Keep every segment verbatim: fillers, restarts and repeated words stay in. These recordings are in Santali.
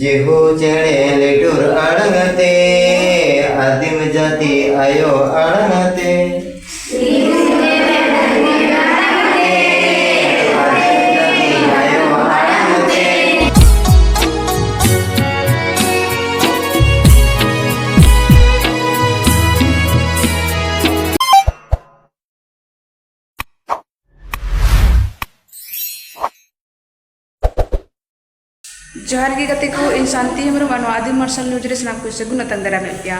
ᱡᱤᱦᱩ ᱪᱮᱬᱮ ᱞᱤᱴᱩᱨ ᱟᱲᱟᱝ ᱛᱮ, ᱟᱹᱫᱤᱢ ᱡᱟᱹᱛᱤ ᱟᱭᱳ ᱟᱲᱟᱝ ᱛᱮ᱾ ᱡᱚᱦᱟᱨ ᱜᱮ ᱜᱟᱛᱮ ᱠᱚ, ᱤᱧ ᱥᱟᱱᱛᱤ ᱦᱮᱢᱵᱨᱚᱢ ᱟᱨ ᱱᱚᱣᱟ ᱟᱹᱫᱤᱢ ᱢᱟᱨᱥᱟᱞ ᱱᱤᱭᱩᱡᱽ ᱨᱮ ᱥᱟᱱᱟᱢ ᱠᱚ ᱥᱟᱹᱜᱩᱱ ᱟᱛᱟᱝ ᱫᱟᱨᱟᱢᱮᱫ ᱯᱮᱭᱟ᱾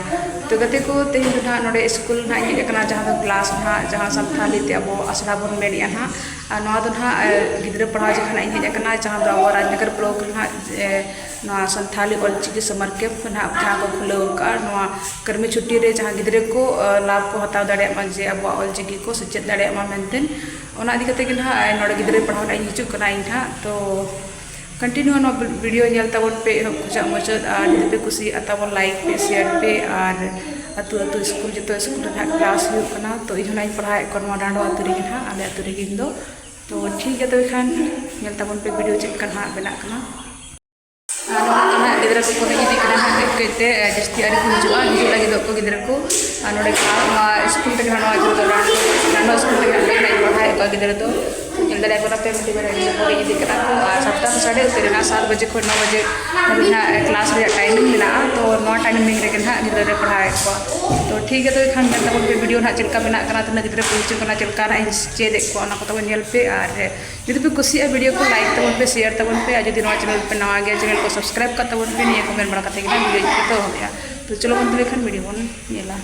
ᱛᱚ ᱜᱟᱛᱮ ᱠᱚ, ᱛᱮᱦᱮᱧ ᱫᱚ ᱱᱟᱦᱟᱜ ᱱᱚᱰᱮ ᱥᱠᱩᱞ ᱱᱟᱦᱟᱜ ᱤᱧ ᱦᱮᱡ ᱟᱠᱟᱱᱟ, ᱡᱟᱦᱟᱸ ᱫᱚ ᱠᱞᱟᱥ ᱱᱟᱦᱟᱜ, ᱡᱟᱦᱟᱸ ᱥᱟᱱᱛᱷᱟᱞᱤ ᱛᱮ ᱟᱵᱚ ᱟᱥᱲᱟ ᱵᱚᱱ ᱢᱮᱱᱮᱫᱼᱟ ᱱᱟᱦᱟᱜ᱾ ᱟᱨ ᱱᱚᱣᱟ ᱫᱚ ᱱᱟᱦᱟᱜ, ᱮ, ᱜᱤᱫᱽᱨᱟᱹ ᱯᱟᱲᱦᱟᱣ ᱡᱚᱠᱷᱚᱱ ᱤᱧ ᱦᱮᱡ ᱟᱠᱟᱱᱟ, ᱡᱟᱦᱟᱸ ᱫᱚ ᱟᱵᱚ ᱨᱟᱡᱽᱱᱚᱜᱚᱨ ᱵᱞᱚᱠ ᱨᱮ ᱱᱟᱦᱟᱜ, ᱮ, ᱱᱚᱣᱟ ᱥᱟᱱᱛᱷᱟᱞᱤ ᱚᱞᱪᱤᱠᱤ ᱥᱟᱢᱟᱨ ᱠᱮᱢᱯ ᱱᱟᱦᱟᱜ ᱡᱟᱦᱟᱸ ᱠᱚ ᱠᱷᱩᱞᱟᱹᱣ ᱟᱠᱟᱫᱼᱟ, ᱱᱚᱣᱟ ᱜᱟᱨᱢᱤ ᱪᱷᱩᱴᱤ ᱨᱮ ᱡᱟᱦᱟᱸ ᱜᱤᱫᱽᱨᱟᱹ ᱠᱚ, ᱮ, ᱞᱟᱵᱷ ᱠᱚ ᱦᱟᱛᱟᱣ ᱫᱟᱲᱮᱭᱟᱜ ᱢᱟ, ᱡᱮ ᱟᱵᱚᱣᱟᱜ ᱚᱞᱪᱤᱠᱤ ᱠᱚ ᱥᱮᱪᱮᱫ ᱫᱟᱲᱮᱭᱟᱜ ᱢᱟ ᱢᱮᱱᱛᱮ, ᱚᱱᱟ ᱤᱫᱤ ᱠᱟᱛᱮ ᱜᱮ ᱱᱟᱦᱟᱜ, ᱮ, ᱱᱚᱰᱮ ᱜᱤᱫᱽᱨᱟᱹ ᱯᱟᱲᱦᱟᱣ ᱱᱟᱦᱟᱜ ᱤᱧ ᱦᱤᱡᱩᱜ ᱠᱟᱱᱟ ᱤᱧ ᱱᱟᱦᱟᱜ᱾ ᱛᱚ continue ᱱᱚᱣᱟ video ᱧᱮᱞ ᱛᱟᱵᱚᱱ ᱯᱮ ᱮᱦᱚᱵ ᱠᱷᱚᱱᱟᱜ ᱢᱩᱪᱟᱹᱫ, ᱟᱨ ᱡᱩᱫᱤ ᱯᱮ ᱠᱩᱥᱤᱭᱟᱜᱼᱟ ᱛᱟᱵᱚᱱ like ᱯᱮ, share ᱯᱮ, ᱟᱨ ᱟᱹᱛᱩ ᱟᱹᱛᱩ ᱥᱠᱩᱞ, ᱡᱚᱛᱚ ᱥᱠᱩᱞ ᱨᱮ ᱱᱟᱦᱟᱜ ᱠᱞᱟᱥ ᱦᱩᱭᱩᱜ ᱠᱟᱱᱟ᱾ ᱛᱚ ᱤᱧ ᱦᱚᱸ ᱱᱟᱦᱟᱜ ᱤᱧ ᱯᱟᱲᱦᱟᱣᱮᱫ ᱠᱚᱣᱟ ᱱᱚᱣᱟ ᱰᱟᱸᱰᱚ ᱟᱹᱛᱩ ᱨᱮᱜᱮ ᱱᱟᱦᱟᱜ, ᱟᱞᱮ ᱟᱹᱛᱩ ᱨᱮᱜᱮ ᱤᱧ ᱫᱚ᱾ ᱛᱚ ᱴᱷᱤᱠ ᱜᱮᱭᱟ, ᱛᱚᱵᱮ ᱠᱷᱟᱱ ᱧᱮᱞ ᱛᱟᱵᱚᱱ ᱯᱮ video ᱪᱮᱫ ᱞᱮᱠᱟ ᱱᱟᱦᱟᱜ ᱵᱮᱱᱟᱜ ᱠᱟᱱᱟ᱾ ᱟᱨ ᱱᱚᱜᱼᱚᱭ ᱛᱚ ᱱᱟᱦᱟᱜ ᱜᱤᱫᱽᱨᱟᱹ ᱠᱚᱠᱚ ᱦᱮᱡ ᱤᱫᱤᱜ ᱠᱟᱱᱟ ᱱᱟᱦᱟᱜ, ᱠᱟᱹᱡ ᱠᱟᱹᱡ ᱛᱮ, ᱮ, ᱡᱟᱹᱥᱛᱤ ᱟᱹᱣᱨᱤ ᱠᱚ ᱦᱤᱡᱩᱜᱼᱟ, ᱦᱤᱡᱩᱜ ᱞᱟᱹᱜᱤᱫᱚᱜ ᱠᱚ ᱜᱤᱫᱽᱨᱟᱹ ᱠᱚ᱾ ᱟᱨ ᱱᱚᱰᱮ ᱠᱷᱟᱱ ᱱᱚᱣᱟ ᱥᱠᱩᱞ ᱨᱮᱜᱮ ᱱᱟᱦᱟᱜ, ᱱᱚᱣᱟ ᱡᱟᱦᱟᱸ ᱫᱚ ᱰᱟᱸᱰᱚ ᱥᱠᱩᱞ ᱨᱮᱜᱮ ᱱᱟᱦᱟᱜ ᱤᱧ ᱯᱟᱲᱦᱟᱣᱮᱫ ᱠᱚᱣᱟ ᱜᱤᱫᱽᱨᱟᱹ ᱫᱚ᱾ ᱧᱮᱞ ᱫᱟᱲᱮᱭᱟᱠᱚ ᱠᱟᱱᱟ ᱯᱮ, ᱢᱤᱫᱴᱤᱡ ᱵᱟᱨᱭᱟ ᱜᱤᱫᱽᱨᱟᱹ ᱠᱚ ᱦᱮᱡ ᱤᱫᱤᱜ ᱠᱟᱱᱟ ᱠᱚ᱾ ᱟᱨ ᱥᱟᱛᱴᱟ ᱥᱟᱲᱮ ᱩᱛᱟᱹᱨ ᱮᱱᱟ, ᱥᱟᱛ ᱵᱟᱡᱮ ᱠᱷᱚᱱ ᱱᱚ ᱵᱟᱡᱮ ᱫᱷᱟᱹᱵᱤᱡ ᱱᱟᱦᱟᱜ ᱠᱞᱟᱥ ᱨᱮᱭᱟᱜ ᱴᱟᱭᱢᱤᱝ ᱢᱮᱱᱟᱜᱼᱟ᱾ ᱛᱚ ᱱᱚᱣᱟ ᱴᱟᱭᱢᱤᱝ ᱨᱮᱜᱮ ᱱᱟᱦᱟᱜ ᱜᱤᱫᱽᱨᱟᱹ ᱞᱮ ᱯᱟᱲᱦᱟᱣᱮᱫ ᱠᱚᱣᱟ᱾ ᱛᱚ ᱴᱷᱤᱠ ᱜᱮᱭᱟ, ᱛᱚᱵᱮ ᱠᱷᱟᱱ ᱧᱮᱞ ᱛᱟᱵᱚᱱ ᱯᱮ video ᱱᱟᱦᱟᱜ ᱪᱮᱫ ᱞᱮᱠᱟ ᱵᱮᱱᱟᱜ ᱠᱟᱱᱟ, ᱛᱤᱱᱟᱹᱜ ᱜᱤᱫᱽᱨᱟᱹ ᱠᱚ ᱦᱤᱡᱩᱜ ᱠᱟᱱᱟ, ᱪᱮᱫ ᱞᱮᱠᱟ ᱱᱟᱦᱟᱜ ᱤᱧ ᱪᱮᱫ ᱮᱫ ᱠᱚᱣᱟ, ᱚᱱᱟ ᱠᱚ ᱛᱟᱵᱚᱱ ᱧᱮᱞ ᱯᱮ᱾ ᱟᱨ ᱡᱩᱫᱤ ᱯᱮ ᱠᱩᱥᱤᱭᱟᱜᱼᱟ video ᱠᱚ, like ᱛᱟᱵᱚᱱ ᱯᱮ, share ᱛᱟᱵᱚᱱ ᱯᱮ, ᱟᱨ ᱡᱩᱫᱤ ᱱᱚᱣᱟ channel ᱯᱮ ᱱᱟᱣᱟ ᱜᱮᱭᱟ, channel ᱠᱚ subscribe ᱠᱟᱜ ᱛᱟᱵᱚᱱ ᱯᱮ᱾ ᱱᱤᱭᱟᱹ ᱠᱚ ᱢᱮᱱ ᱵᱟᱲᱟ ᱠᱟᱛᱮ ᱜᱮ ᱱᱟᱦᱟᱜ video ᱤᱧ ᱮᱛᱚᱦᱚᱵᱮᱜᱼᱟ᱾ ᱛᱚ ᱪᱚᱞᱚ ᱵᱚᱱ ᱛᱚᱵᱮ ᱠᱷᱟᱱ video ᱵᱚᱱ ᱧᱮᱞᱟ᱾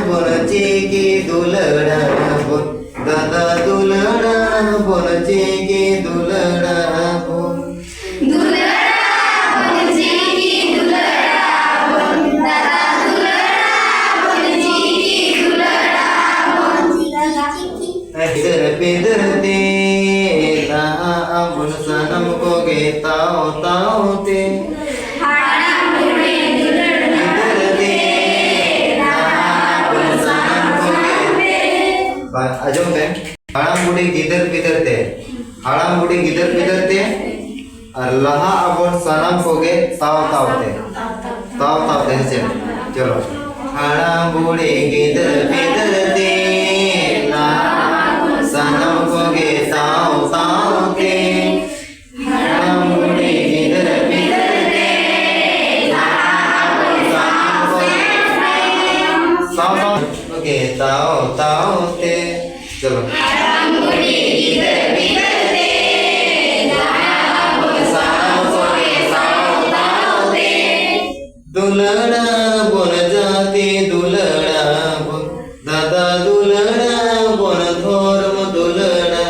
ᱵᱚᱱ ᱪᱤᱠᱤ ᱫᱩᱞᱟᱹᱲᱟ ᱵᱚᱱ, ᱫᱟᱫᱟ ᱫᱩᱞᱟᱹᱲᱟ ᱵᱚᱱ ᱪᱤᱠᱤ ᱫᱩᱞᱟᱹᱲᱟ ᱵᱚᱱ᱾ ᱫᱩᱞᱟᱹᱲᱟ ᱵᱚᱱ ᱪᱤᱠᱤ ᱫᱩᱞᱟᱹᱲᱟ ᱵᱚᱱ, ᱫᱟᱫᱟ ᱫᱩᱞᱟᱹᱲᱟ ᱵᱚᱱ ᱪᱤᱠᱤ ᱫᱩᱞᱟᱹᱲᱟ ᱵᱚᱱ᱾ ᱜᱤᱫᱟᱹᱨ ᱯᱤᱫᱟᱹᱨ ᱛᱮ ᱞᱟᱦᱟᱜ ᱟᱵᱚᱱ ᱥᱟᱱᱟᱢ ᱠᱚᱜᱮ ᱛᱟᱣ ᱛᱟᱣ ᱛᱮ᱾ ᱦᱟᱲᱟᱢ ᱵᱩᱲᱦᱤ ᱜᱤᱫᱟᱹᱨ ᱯᱤᱫᱟᱹᱨ ᱛᱮ ᱞᱟᱦᱟᱜ ᱟᱵᱚᱱ ᱥᱟᱱᱟᱢ ᱠᱚᱜᱮ᱾ ᱵᱟ-, ᱟᱸᱡᱚᱢ ᱵᱮᱱ᱾ ᱦᱟᱲᱟᱢ ᱵᱩᱲᱦᱤ ᱜᱤᱫᱟᱹᱨ ᱯᱤᱫᱟᱹᱨ ᱛᱮ, ᱦᱟᱲᱟᱢ ᱵᱩᱲᱦᱤ ᱜᱤᱫᱟᱹᱨ ᱯᱤᱫᱟᱹᱨ ᱛᱮ, ᱟᱨ ᱞᱟᱦᱟᱜ ᱟᱵᱚᱱ ᱥᱟᱱᱟᱢ ᱠᱚᱜᱮ ᱛᱟᱣ ᱛᱟᱣ ᱛᱮ, ᱛᱟᱣ ᱛᱟᱣ ᱛᱮ, ᱦᱮᱸ ᱥᱮ? ᱪᱚᱞᱚ᱾ ᱦᱟᱲᱟᱢ ᱵᱩᱲᱦᱤ ᱜᱤᱫᱟᱹᱨ ᱯᱤᱫᱟᱹᱨ ᱛᱮ, ᱞᱟᱦᱟᱜ ᱟᱵᱚᱱ ᱥᱟᱱᱟᱢ ᱠᱚᱜᱮ ᱛᱟᱣ ᱛᱟᱣ ᱛᱮ᱾ ᱦᱟᱲᱟᱢ ᱵᱩᱲᱦᱤ ᱜᱤᱫᱟᱹᱨ ᱯᱤᱫᱟᱹᱨ ᱛᱮ, ᱞᱟᱦᱟᱜ ᱟᱵᱚᱱ ᱥᱟᱱᱟᱢ ᱠᱚᱜᱮ ᱛᱟᱣ ᱛᱟᱣ ᱛᱮ᱾ ᱪᱚᱞᱚ᱾ ᱦᱟᱲᱟᱢ ᱵᱩᱲᱦᱤ ᱜᱤᱫᱟᱹᱨ ᱯᱤᱫᱟᱹᱨ ᱛᱮ, ᱞᱟᱦᱟᱜ ᱟᱵᱚᱱ ᱥᱟᱱᱟᱢ ᱠᱚᱜᱮ ᱛᱟᱣ ᱛᱟᱣ ᱛᱮ᱾ ᱫᱩᱞᱟᱹᱲᱟ ᱵᱚᱱ ᱡᱟᱹᱛᱤ ᱫᱩᱞᱟᱹᱲᱟ ᱵᱚᱱ, ᱫᱟᱫᱟ ᱫᱩᱞᱟᱹᱲᱟ ᱵᱚᱱ ᱫᱷᱚᱨᱢ ᱫᱩᱞᱟᱹᱲᱟ᱾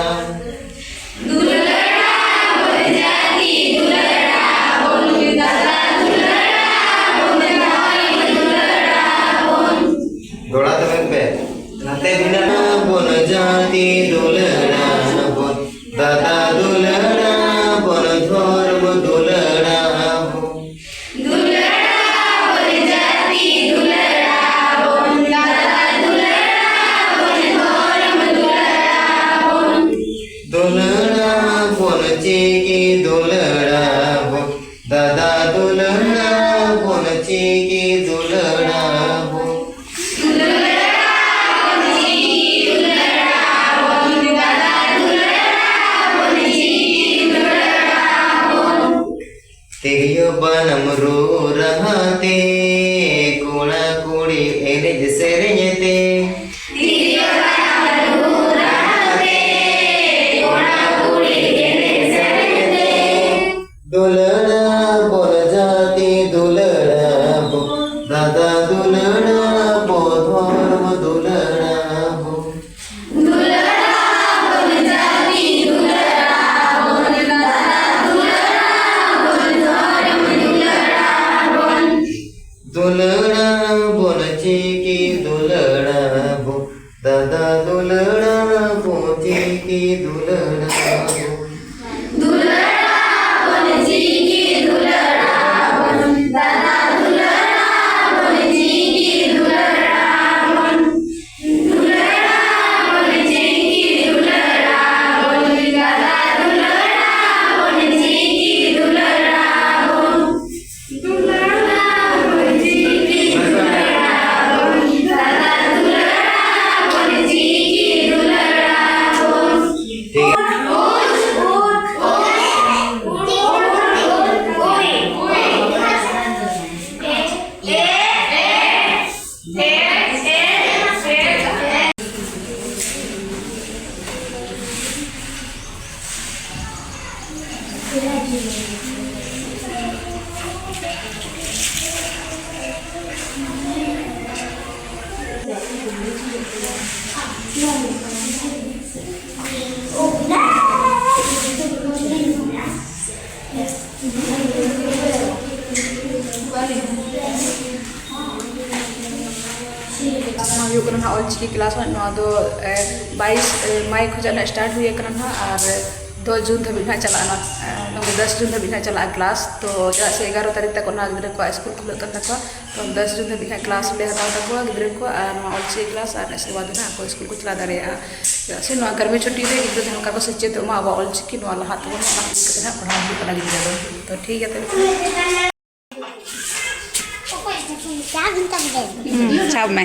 ᱫᱩᱞᱟᱹᱲᱟ ᱵᱚᱱ ᱡᱟᱹᱛᱤ ᱫᱩᱞᱟᱹᱲᱟ ᱵᱚᱱ, ᱫᱟᱫᱟ ᱫᱩᱞᱟᱹᱲᱟ ᱵᱚᱱ ᱫᱷᱚᱨᱢ ᱫᱩᱞᱟᱹᱲᱟ ᱵᱚᱱ᱾ ᱫᱚᱦᱲᱟ ᱛᱮ ᱢᱮᱱ ᱯᱮ᱾ ᱱᱟᱛᱮ ᱫᱩᱞᱟᱹᱲᱟ ᱵᱚᱱ ᱡᱟᱹᱛᱤ ᱫᱩᱞᱟᱹᱲᱟ ᱵᱚᱱ, ᱫᱟᱫᱟ ᱫᱩᱞᱟᱹᱲᱟ ᱵᱚᱱ ᱫᱷᱚᱨᱢ ᱫᱩᱞᱟᱹᱲᱟ ᱵᱚᱱ᱾ ᱫᱩᱞᱟᱹᱲᱟ ᱵᱚᱱ ᱡᱟᱹᱛᱤ ᱫᱩᱞᱟᱹᱲᱟ ᱵᱚᱱ, ᱫᱟᱫᱟ ᱫᱩᱞᱟᱹᱲᱟ ᱵᱚᱱ ᱫᱷᱚᱨᱢ ᱫᱩᱞᱟᱹᱲᱟ ᱵᱚᱱ᱾ ᱫᱩᱞᱟᱹᱲᱟ ᱵᱚᱱ ᱪᱤᱠᱤ ᱫᱩᱞᱟᱹᱲᱟ ᱵᱚᱱ, ᱫᱟᱫᱟ ᱫᱩᱞᱟᱹᱲᱟ ᱵᱚᱱ ᱪᱤᱠᱤ ᱫᱩᱞᱟᱹᱲᱟ ᱵᱚᱱ᱾ ᱫᱩᱞᱟᱹᱲᱟᱵᱚ, ᱫᱟᱫᱟ ᱫᱩᱞᱟᱹᱲᱟᱵᱚ, ᱪᱤᱠᱤ ᱫᱩᱞᱟᱹᱲᱟᱵᱚ᱾ ᱱᱚᱣᱟ ᱦᱩᱭᱩᱜ ᱠᱟᱱᱟ ᱱᱟᱦᱟᱜ ᱚᱞᱪᱤᱠᱤ ᱠᱞᱟᱥ ᱦᱟᱸᱜ᱾ ᱱᱚᱣᱟ ᱫᱚ, ᱮ, ᱵᱟᱭᱤᱥ, ᱮ, ᱢᱟᱭ ᱠᱷᱚᱱᱟᱜ ᱱᱟᱦᱟᱜ ᱥᱴᱟᱨᱴ ᱦᱩᱭ ᱟᱠᱟᱱᱟ ᱱᱟᱦᱟᱜ, ᱟᱨ ᱫᱚᱥ ᱡᱩᱱ ᱫᱷᱟᱹᱵᱤᱡ ᱱᱟᱦᱟᱜ ᱪᱟᱞᱟᱜᱼᱟ ᱱᱟᱦᱟᱜ᱾ ᱮ, ᱫᱚᱥ ᱡᱩᱱ ᱫᱷᱟᱹᱵᱤᱡ ᱱᱟᱦᱟᱜ ᱪᱟᱞᱟᱜᱼᱟ ᱠᱞᱟᱥ᱾ ᱛᱚ ᱪᱮᱫᱟᱜ ᱥᱮ ᱮᱜᱟᱨᱚ ᱛᱟᱹᱨᱤᱠᱷ ᱛᱟᱠᱚ ᱱᱟᱦᱟᱜ ᱜᱤᱫᱽᱨᱟᱹ ᱠᱚᱣᱟᱜ ᱥᱠᱩᱞ ᱠᱷᱩᱞᱟᱹᱜ ᱠᱟᱱ ᱛᱟᱠᱚᱣᱟ, ᱛᱚ ᱫᱚᱥ ᱡᱩᱱ ᱫᱷᱟᱹᱵᱤᱡ ᱱᱟᱦᱟᱜ ᱠᱞᱟᱥ ᱞᱮ ᱦᱟᱛᱟᱣ ᱛᱟᱠᱚᱣᱟ ᱜᱤᱫᱽᱨᱟᱹ ᱠᱚᱣᱟᱜ, ᱟᱨ ᱱᱚᱣᱟ ᱚᱞᱪᱤᱠᱤ ᱠᱞᱟᱥ, ᱟᱨ ᱤᱥᱠᱮ ᱵᱟᱫᱽ ᱱᱟᱦᱟᱜ ᱟᱠᱚ ᱥᱠᱩᱞ ᱠᱚ ᱪᱟᱞᱟᱣ ᱫᱟᱲᱮᱭᱟᱜᱼᱟ᱾ ᱪᱮᱫᱟᱜ ᱥᱮ ᱱᱚᱣᱟ ᱜᱟᱨᱢᱤ ᱪᱷᱩᱴᱤ ᱨᱮ ᱜᱤᱫᱽᱨᱟᱹ ᱡᱟᱦᱟᱸ ᱞᱮᱠᱟ ᱠᱚ ᱥᱮᱪᱮᱫᱚᱜ ᱢᱟ ᱟᱵᱚᱣᱟᱜ ᱚᱞᱪᱤᱠᱤ, ᱱᱚᱣᱟ ᱞᱟᱦᱟ ᱛᱮᱵᱚᱱ ᱚᱱᱟ ᱤᱫᱤ ᱠᱟᱛᱮ ᱱᱟᱦᱟᱜ ᱯᱟᱲᱦᱟᱣ ᱦᱩᱭᱩᱜ ᱠᱟᱱᱟ ᱜᱤᱫᱽᱨᱟᱹ ᱫᱚ᱾ ᱛᱚ ᱴᱷᱤᱠ ᱜᱮᱭᱟ ᱛᱚᱵᱮ᱾ ᱦᱩᱸ, ᱥᱟᱵ ᱢᱮ᱾